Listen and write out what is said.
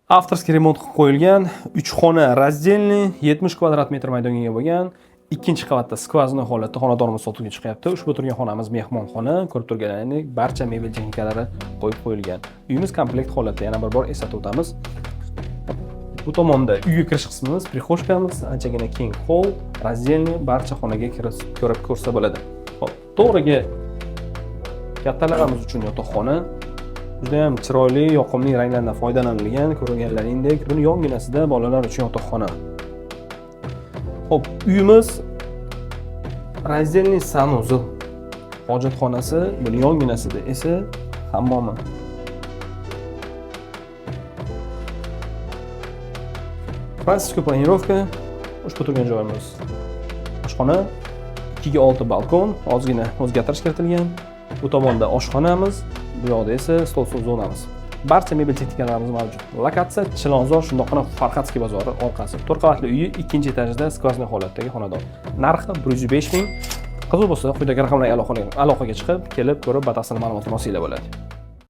Авторский remont qilib qo'yilgan, 3 xona раздельный, 70 kvadrat metr maydonga ega bo'lgan, ikkinchi qavatda сквозной holatda xonadonimiz sotuvga chiqyapti. Ushbu turgan xonamiz mehmonxona, ko'rib turganingizdek barcha mebel texnikalari qo'yib qo'yilgan. Uyimiz komplekt holatda, yana bir bor eslatib o'tamiz. Bu tomonda uyga kirish qismimiz, прихожка miz, anchagina keng холл, раздельный, barcha xonaga kirib ko'rib ko'rsa bo'ladi. Xo'p, to'g'riga kattalarimiz uchun yotoqxona. Juda ham chiroyli, yoqimli ranglardan foydalanilgan, ko'rganlaringdek. Buni yonginasida bolalar uchun yotoqxona. Xo'p, uyimiz раздельный санузел. Hojatxonasi, buni yonginasida esa hammomi. Французская планировка, ushbu turgan joyimiz oshxona, 2 ga 6 balkon, ozgina o'zgartirish kiritilgan. Bu tomonda oshxonamiz, bu yoqda esa stol zonamiz. Barcha mebel texnikalarimiz mavjud. Lokatsiya Chilonzor, shundoqqina Farxatskiy bozori orqasi. 4 qavatli uyi ikkinchi etajida сквозной holatdagi xonadon. Narxi 105 ming. Qiziq bo'lsa, quyidagi raqamlarga aloqaga chiqib, kelib ko'rib, batafsil ma'lumot olsanglar bo'ladi.